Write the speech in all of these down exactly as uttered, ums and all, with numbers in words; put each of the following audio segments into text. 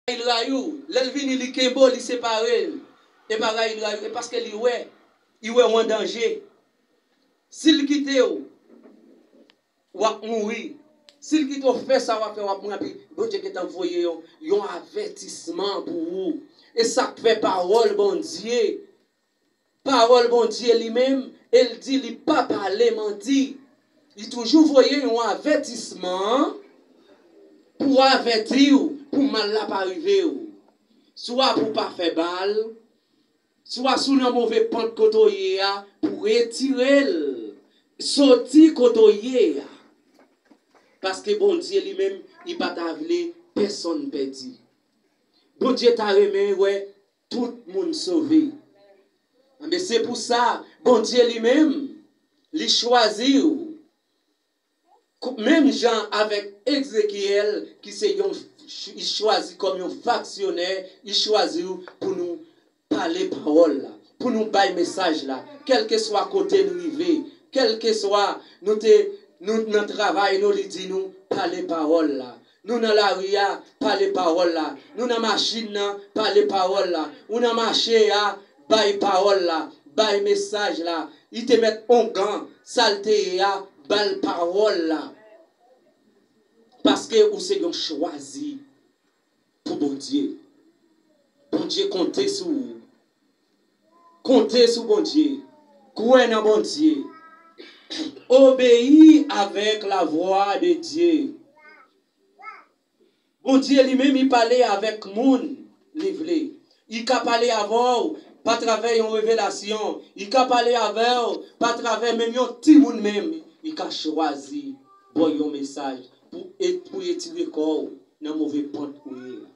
rayi l, rayi w. Lè l vini, li kenbe w, li separe l. E pa rayi l, rayi w, e paske li wè, li wè w an danje. Si l kite w, w ap mouri. Si l kite w fè sa w ap fè, w ap mouri. Epi Bondye gentan voye yon, yon avètisman pou ou. E sa k fè pawòl Bondye, pawòl Bondye li menm, e l di li pa pale manti. Li toujou voye yon avètisman pou avèti w, pou mal la pa rive w. Swa pou w pa fè mal, swa si w nan move pant kote w ye a, pou retire l, soti kote w ye a. Paske Bondye li menm, li pa ta vle pèsonn pèdi. Bondye ta renmen wè tout moun sove. Enben, se pou sa, Bondye li menm, li chwazi w. Kou-, menm jan avèk Ezekyèl, ki se yon ch-, li chwazi kòm yon faksyonè, li chwazi w pou nou pale pawòl la, pou nou bay mesaj la, kèlkeswa kote n rive, kèlkeswa nou te, nou nan travay nou, li di nou, pale pawòl la. Nou nan lari a, pale pawòl la. Nou nan machin nan, pale pawòl la. Ou nan mache a, bay pawòl la. Bay mesaj la. Li te mèt ongan, sa l te ye a, ba l pawòl la. Paske ou se yon chwazi pou Bondye. Bondye konte sou ou. Konte sou Bondye. Kwè nan Bondye. Obeyi avèk la vwa de Dye. Bondye li menm, li pale avèk moun li vle. Li ka pale avè w pa travè yon revelasyon. Li ka pale avè w pa travè menm yon timoun menm. Li ka chwazi ba w yon mesaj pou, e, pou etire kò w nan move pant ou ye a.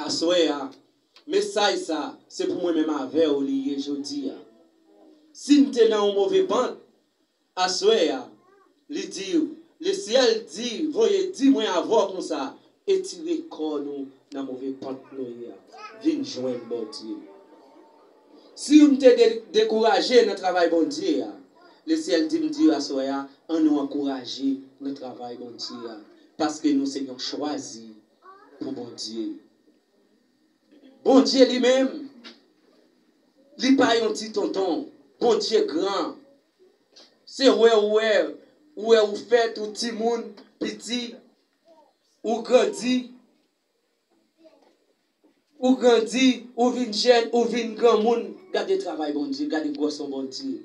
Aswè a, mesaj sa, se pou mwen menm avè w li ye jodi a. Si n te nan yon move pant, aswè a, li di, Lesyèl di, voye di mwen avè w konsa, etire kò nou nan move pant nou ye a. Vin jwenn Bondye. Si nou te de-, dekouraje nan travay Bondye a, Lesyèl di m di aswè a, ann nou ankouraje nan travay Bondye a. Paske nou se yon chwazi pou Bondye. Bondye li menm, li pa yon ti tonton. Bondye gran. Se wè ou wè, ou wè ou fèt, ou timoun, piti, ou grandi, ou grandi, ou vin jèn, ou vin granmoun. Gade travay Bondye, gade gwòsè Bondye.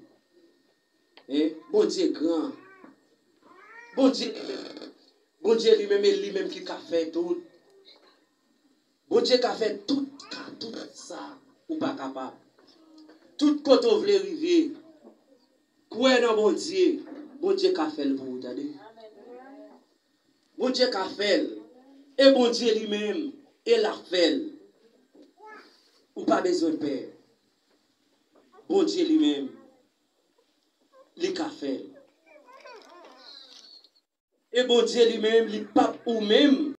Hein? Bondye gran. Bondye, Bondye li menm, e li menm ki ka fè tout. Bondye ka fè tout, ka tout sa ou pa kapab. Tout kote w vle rive, kwè nan Bondye, Bondye ka fè l pou ou, tande. Bondye ka fè l. E Bondye li menm, e l ap fè l. Ou pa bezwen pè. Bondye li menm, li ka fè l. E Bondye li menm, li p ap ou menm.